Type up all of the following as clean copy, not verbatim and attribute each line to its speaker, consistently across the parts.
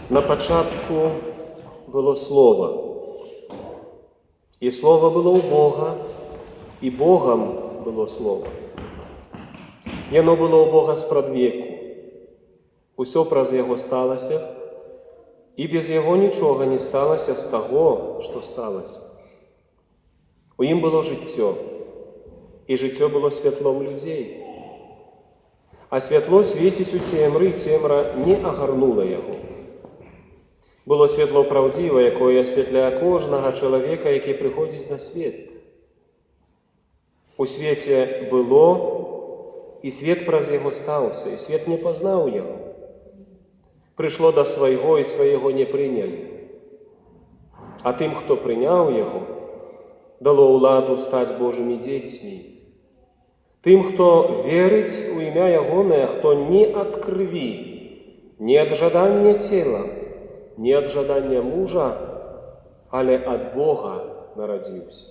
Speaker 1: На пачатку было Слова, і Слова было ў Бога, і Богам было Слова. Яно было ў Бога спрадвеку. Усё праз Яго сталася, і без Яго нічога не сталася з таго, што сталася. У ім было жыццё, і жыццё было святлом людзей. А святло свеціць у цемры, і цемра не агарнула яго. Было святло праўдзівае, якое асвятляе кожнага чалавека, які прыходзіць на свет. У свеце было, і свет праз яго стаўся, і свет не пазнаў яго. Прыйшло да свайго, і свайго не прынялі. А тым, хто прыняў яго, дало ўладу стаць Божымі дзецьмі. Тым, хто верыць у імя ягонае, хто не ад крыві, не ад жадання цела, не ад жадання мужа, але ад Бога нарадзіўся.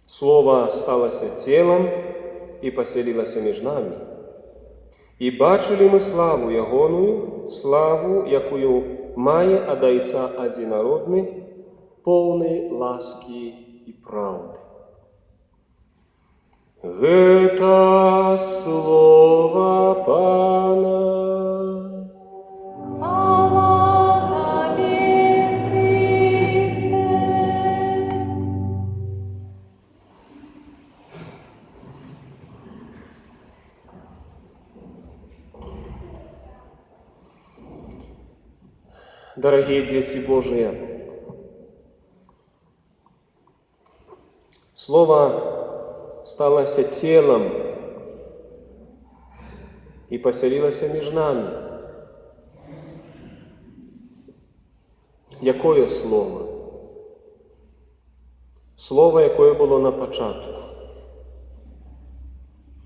Speaker 1: Слова сталася целам і пасялілася між намі. І бачылі мы славу ягоную, славу, якую мае ад Айца адзінародны, поўны ласкі і праўды. Гэта слова Пана.
Speaker 2: Хвала Табе, Хрысце.
Speaker 1: Дарагія дзеці Божыя, Слова сталася целам і пасялілася між намі. Якое слово? Слово, якое было на пачатку.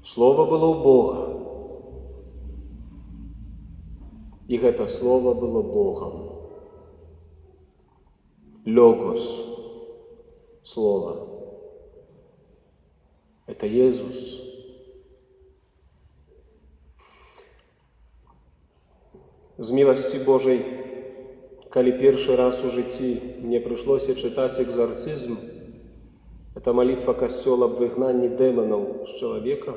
Speaker 1: Слово было ў Бога. І гэта слово было Богам. Логос. Слово. Это Езус. З міласці Божай, калі першы раз у жыцці мне прыйшлося чытаць экзарцызм, это молитва касцёла аб выгнанні дэманаў з чалавека,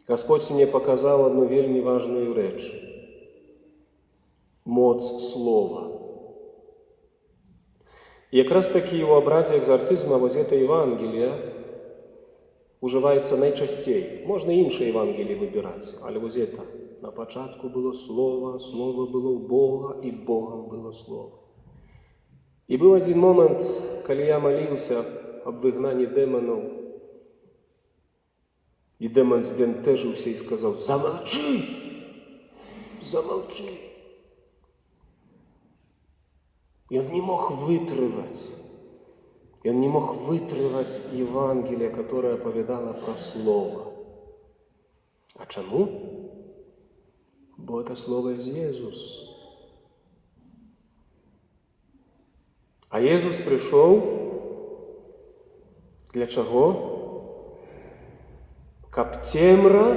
Speaker 1: Господь мне паказаў одну вельмі важную рэч: моц слова. І якраз такі ў абрадзе экзарцызма вось гэта Евангелие ужываецца найчасцей. Можна іншыя Евангеліі выбіраць, але вось это: на пачатку было Слова, Слова было ў Бога, і Богам было Слова. І быў адзін момант, калі я маліўся аб выгнанні дэманаў, і дэман збянтэжыўся і сказаў: «Замолчи! Замолчи!» Ён не мог вытрываць. Ён не мог вытрываць Евангелие, которое апавядала пра Слова. А чаму? Бо это Слово есть Езус. А Езус прыйшоў для чаго? Каб цемра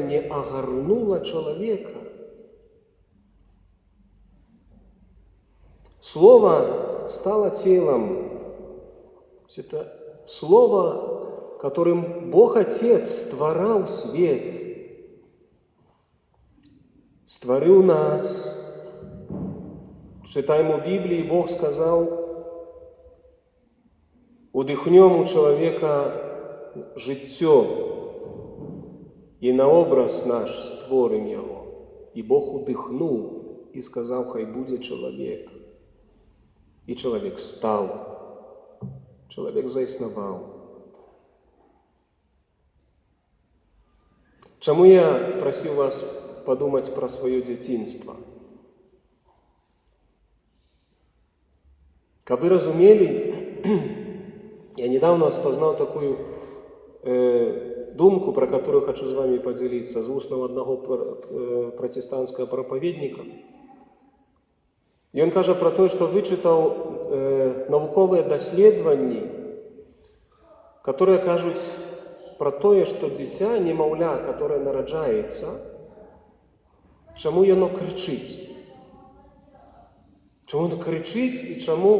Speaker 1: не агарнула чалавека. Слово стало телом. Это слово, которым Бог Отец ствараў свет, стварыў нас. Чытаем у Бібліі, Бог сказаў: «Удыхнём у чалавека жыццё і на образ наш створым яго». І Бог удыхнуў і сказаў: «Хай будзе чалавек». І чалавек стаў. Чалавек заіснаваў. Чаму я прасіў вас падумаць пра сваё дзяцінства? Каб вы разумелі, я недавно спазнаў такую думку, про которую хочу с вами поделиться, з вуснаў аднаго пратэстанцкага прапаведніка. Ён кажа пра тое, што вычытаў навуковыя даследаванні, которые кажуць пра тое, што дзіця, немаўля, которое нараджаецца, Чаму яно крычыць? Чаму яно крычыць і чаму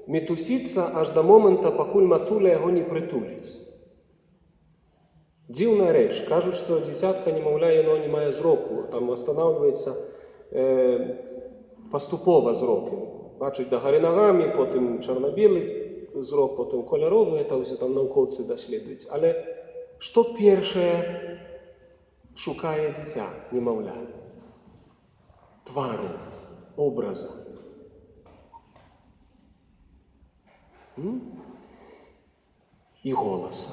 Speaker 1: мітусіцца аж да моманта, пакуль матуля яго не прытуліць? Дзіўная рэч. Кажуць, што дзіцятка, немаўля, яно не мае зроку. Там восстанавливаецца паступова зрок. Бачыць дагары нагамі, потым чарна-белы зрок, потым каляровы, это ўсё там навукоўцы даследуюць. Але што першае шукае дзіця, немаўля? Твару, образа. І голаса.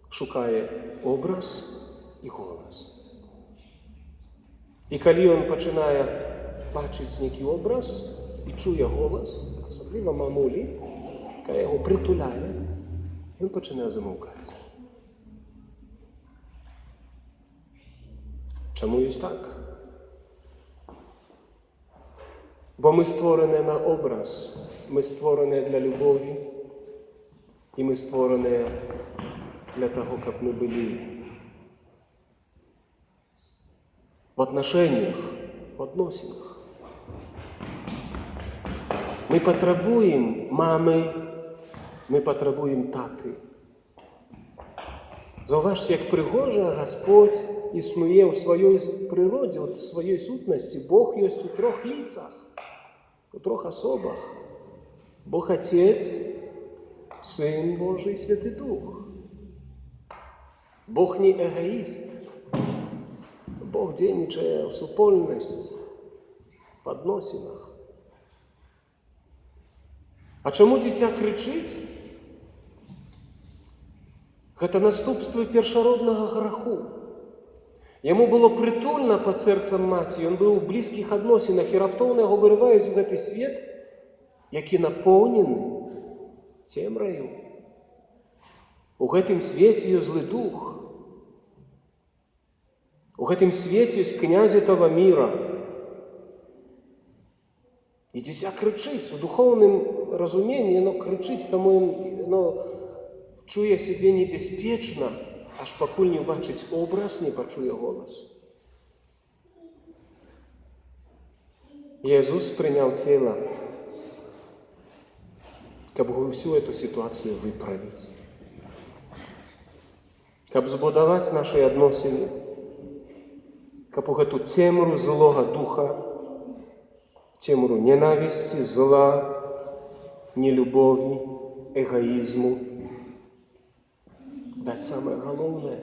Speaker 1: Шукае образ і голас. І калі ён пачынае бачыць нейкі образ і чуе голас, асабліва мамулі, якая яго прытуляе, ён пачынае замаўкаць. Чаму ёсць так? Бо мы створаныя на образ, мы створаныя для любові, і мы створаныя для таго, каб мы былі в отношениях, в адносінах. Мы патрабуем мамы, мы патрабуем таты. Заўважце, як прыгожа Господь існуе ў сваёй прыродзе, у сваёй сутнасці. Бог ёсць у трох ліцах, у трох асобах. Бог Отец, Сын Божий, Святы Дух. Бог не эгоист. Бог дзейнічае ў супольнасці, в адносінах. А чаму дзіця крычыць? Гэта наступствы першароднага граху. Яму было прытульна пад сэрцам маці, ён быў у блізкіх адносінах, і раптоўна яго вырываюць у гэты свет, які напоўнены цемраю. У гэтым свеце ёсць злы дух. У гэтым свеце ёсць князь этого мира. І дзіця крычыць, у духоўным разуменні яно крычыць, таму яно чуе сябе небяспечна, аж пакуль не ўбачыць образ, не пачуе голас. Езус прыняў цела, каб усю эту сітуацыю выправіць, каб збудаваць нашы адносіны, каб у гэту цемру злога духа, цемру ненавісці, зла, нелюбові, эгоізму, даць самае галоўнае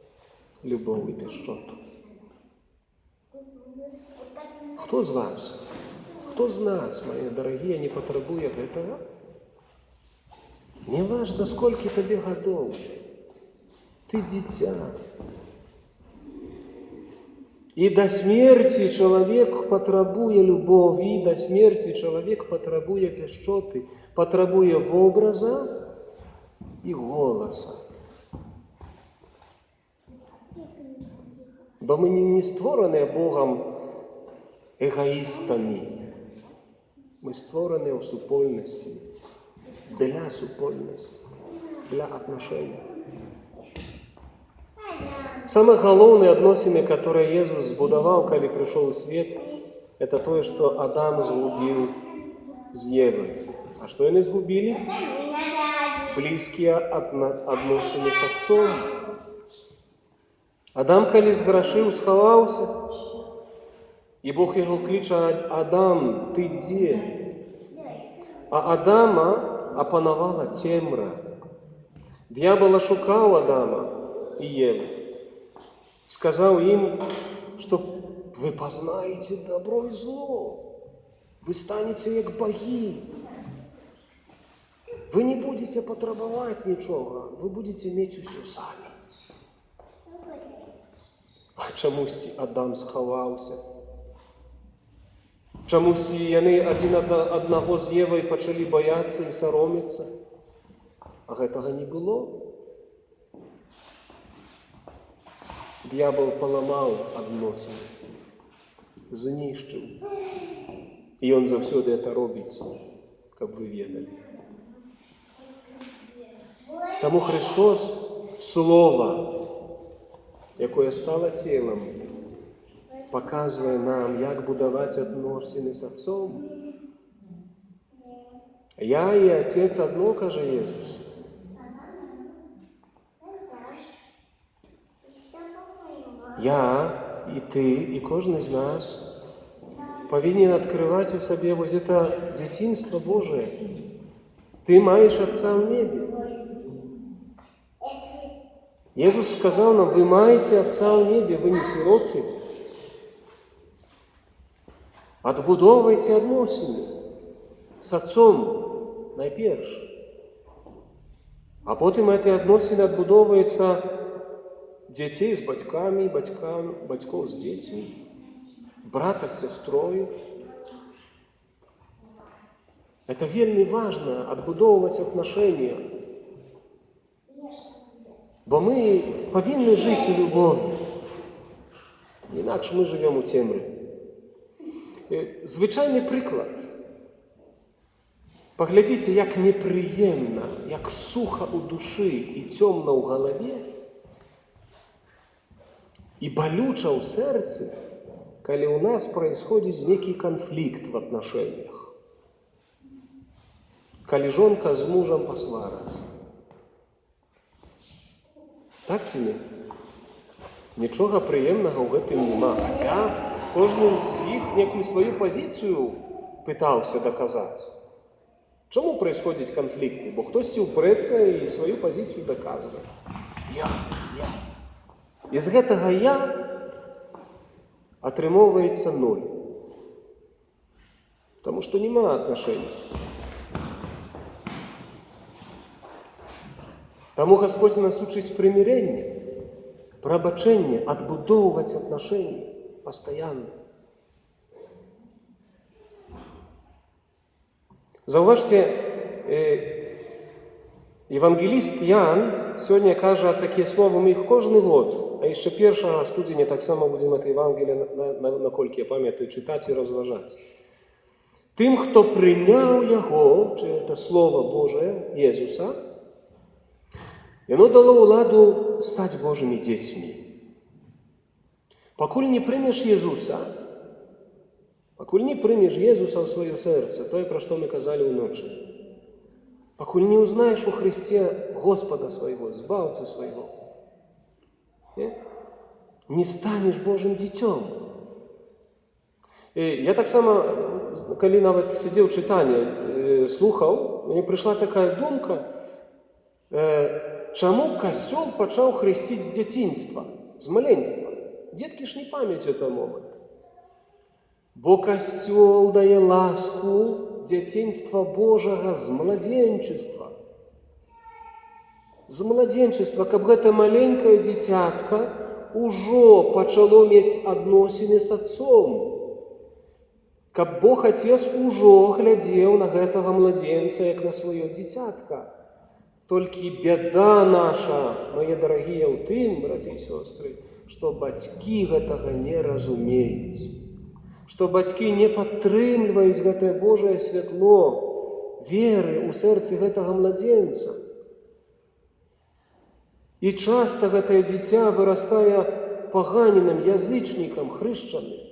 Speaker 1: — любоў і пяшчоту. Хто з вас, хто з нас, мае дарагія, не патрабуе гэтага? Неважна, сколькі табе гадоў, ты дзіця. І да смерці чалавек патрабуе любові, да смерці чалавек патрабуе пяшчоты, патрабуе вобраза і голаса. Бо мы не створаныя Богам эгоістамі. Мы створаныя ў супольнасці, для супольнасці, для отношений. Самые галоўныя адносіны, которые Езус збудаваў, калі прыйшоў у свет, это тое, што Адам згубіў з Евай. А што яны згубілі? Блізкія адносіны з Отцом. Адам, калі зграшыў, схаваўся, і Бог яго кліча: Адам, ты дзе? А Адама апанавала цемра. Д'ябал ашукаў Адама і Еву. Сказаў ім, што вы пазнаеце добро і зло, вы станеце як багі, вы не будзеце патрабаваць нічога, вы будзеце мець усё самі. А чамусьці Адам схаваўся. Чамусьці яны адзін аднаго з Евай пачалі баяцца і саромецца. А гэтага не было. Д'ябал паламаў адносіны, знішчыў. І ён заўсёды это робіць, каб вы ведалі. Таму Христос Слова, якое стала целам, паказвае нам, як будаваць адносіны з Отцом. Я і Отец адно, кажа Езус. Я і ты, і кожны з нас павінен адкрываць у сабе вось это дзяцінства Божае. Ты маеш Отца ў небе. Езус сказаў нам: вы маеце Отца ў небе, вы не сіроты. Адбудоўвайце адносіны з Отцом найперш. А потым гэтыя адносіны адбудоўваюцца дзяцей з бацькамі, бацькоў з дзецьмі, брата з сястрою. Это вельмі важна, адбудоўваць отношения. Бо мы павінны жыць у любові. Інакш мы жывём у цемры. Звычайны прыклад. Паглядзіце, як непрыемна, як суха ў душы і цёмна ў галаве, і балюча ў сэрцы, калі ў нас происходит некий конфликт в отношениях. Калі жонка з мужам пасварацца. Так ці не? Нічога прыемнага ў гэтым няма. Хаця кожны з іх некую сваю пазіцыю пытаўся даказаць. Чаму происходят конфликты? Бо хтосьці ўпрэцца і сваю пазіцыю даказвае. Я, я. І з гэтага я атрымоўваецца ноль. Таму што няма отношений. Таму Господь нас учыць прымірэнне, прабачэнне, адбудоўваць отношения пастаянна. Заўважце, евангеліст Ян сёння кажа такія словы, мы іх кожны год, а яшчэ першага студзеня таксама будзем это Евангелие, наколькі я памятаю, чытаць і разважаць. Тым, хто прыняў яго, ці это Слово Божае, Езуса, яно дало ўладу стаць Божымі дзецьмі. Пакуль не прымеш Езуса, пакуль не прымеш Езуса ў сваё сэрца, тое, пра што мы казалі ўночы, пакуль не ўзнаеш у Хрысце Господа свайго, Збаўцы свайго, не станеш Божым дзіцём. Я таксама, калі нават сядзеў чытанне, слухаў, мне прыйшла такая думка, чаму касцёл пачаў хрысціць з дзяцінства, з маленства? Дзеткі ж не памяць гэты момант. Бо касцёл дае ласку дзяцінства Божага з младзенчества. З младзенчества, каб гэта маленькае дзіцятка ўжо пачало мець адносіны з отцом. Каб Бог Отец ужо глядзеў на гэтага младзенца, як на сваё дзіцятка. Толькі бяда наша, мае дарагія, ў тым, браты і сёстры, што бацькі гэтага не разумеюць, што бацькі не падтрымліваюць гэтае Божае святло веры ў сэрцы гэтага младзенца. І часта гэтае дзіця вырастае паганінам, язычнікам, хрышчаным.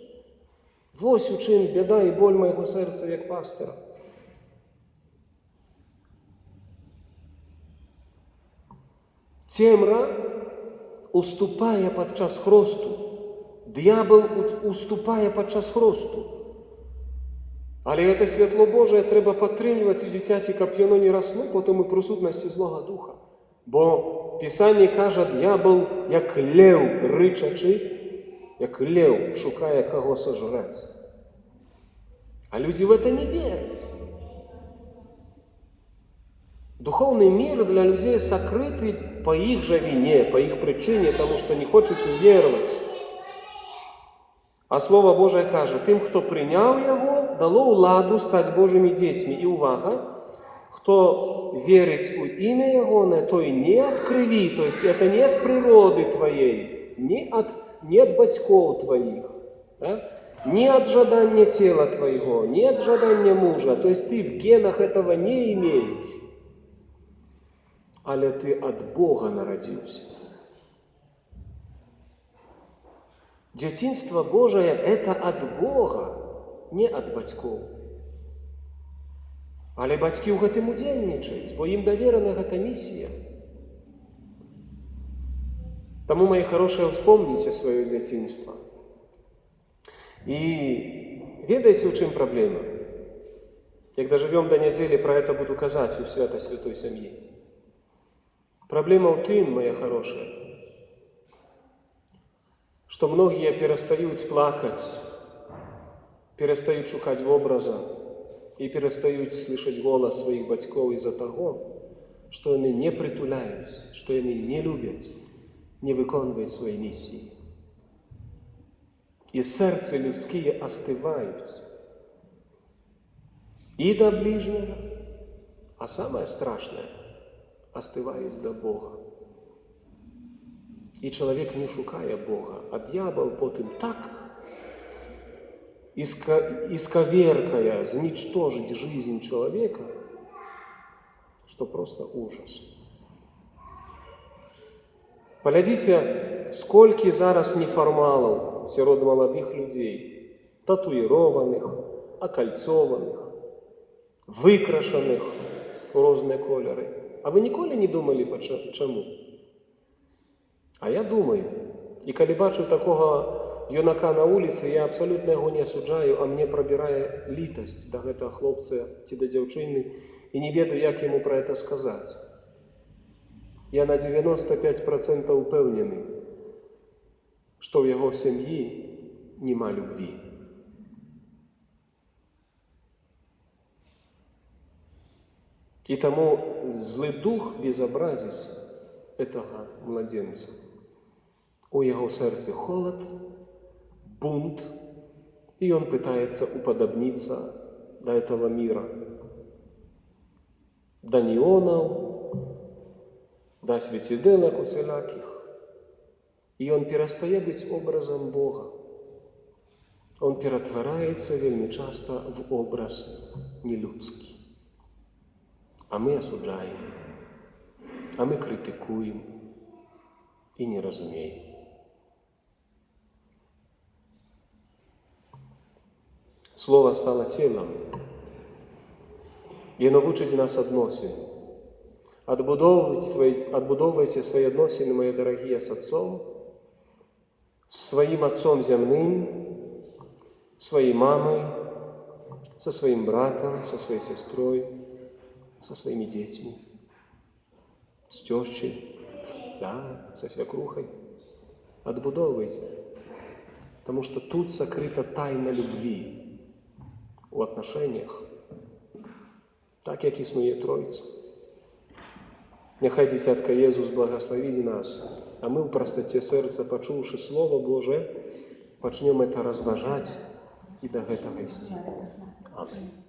Speaker 1: Вось у чым бяда і боль майго сэрца як пастыра. Цемра уступае падчас хросту. Д'ябал уступае падчас хросту. Але гэта святло Божае трэба падтрымліваць у дзіцяці, каб яно не расло потым у прысутнасці злога духа. Бо Пісанне кажа, д'ябал, як леў рычачы, як леў шукае каго сажраць. А людзі в это не вераць. Духовный мир для людей сокрытый по их же вине, по их причине, потому что не хочут уверовать. А Слово Божие кажа, тым, хто прыняў яго, дало ўладу стаць Божымі дзецьмі. І увага, хто верыць у імя ягонае, той не ад крыві, то есть это не ад прыроды тваей, не ад бацькоў тваіх, да? Не ад жадання цела твайго, не ад жадання мужа, то есть ты в генах этого не имеешь, але ты ад Бога нарадзіўся. Дзяцінства Божае – это ад Бога, не ад бацькоў. Але бацькі ў гэтым удзельнічаюць, бо ім даверана гэта місія. Таму, мои хорошие, вспомните сваё дзяцінства. І ведаеце, у чым праблема? Як дажывём да нядзелі, пра это буду казаць у свята святой сям'і. Праблема ў тым, моя хорошая, што многія перастаюць плакаць, перастаюць шукаць вобраза і перастаюць слышаць голас сваіх бацькоў з-за таго, што яны не прытуляюць, што яны не любяць, не выконваюць свае місіі. І сэрцы людскія астываюць і да бліжняга, а самае страшнае, астываюць да Бога. І чалавек не шукае Бога, а д'ябал потым так исковеркая, зничтожить жизнь человека, что просто ужас. Паглядзіце, сколькі зараз нефармалаў сярод маладых людзей, татуірованых, акальцованых, выкрашаных у розныя колеры. А вы ніколі не думалі, чаму? А я думаю. І калі бачу такога юнака на вуліцы, я абсалютна яго не асуджаю, а мне прабірае літасць да гэтага хлопца ці да дзяўчыны, і не ведаю, як яму пра это сказаць. Я на 95% упэўнены, што ў яго сям'і няма любві. І таму злы дух безобразіць этого младенца. У яго сэрцы холад, бунт, и он пытается уподобниться до этого мира, до неонов, до светиделок усяляких. И он перестает быть образом Бога. Он перетворяется вельми часто в образ нелюдский. А мы осуждаем, а мы критикуем и не разумеем. Слово стало телом, и оно вучыць нас адносін. Адбудоўвайце свае адносіны, мои дорогие, с отцом, с своим отцом земным, своей мамой, со своим братом, со своей сестрой, со своими детьми, с тещей, да, со свекрухой. Адбудоўвайце, потому что тут сокрыта тайна любви у отношениях, так як існуе Тройца. Няхай дзіцятка Езус благословіць нас, а мы ў прастаце сэрца, пачуўшы Слово Божие, пачнём это разважаць і да гэтага ісці. Амэн.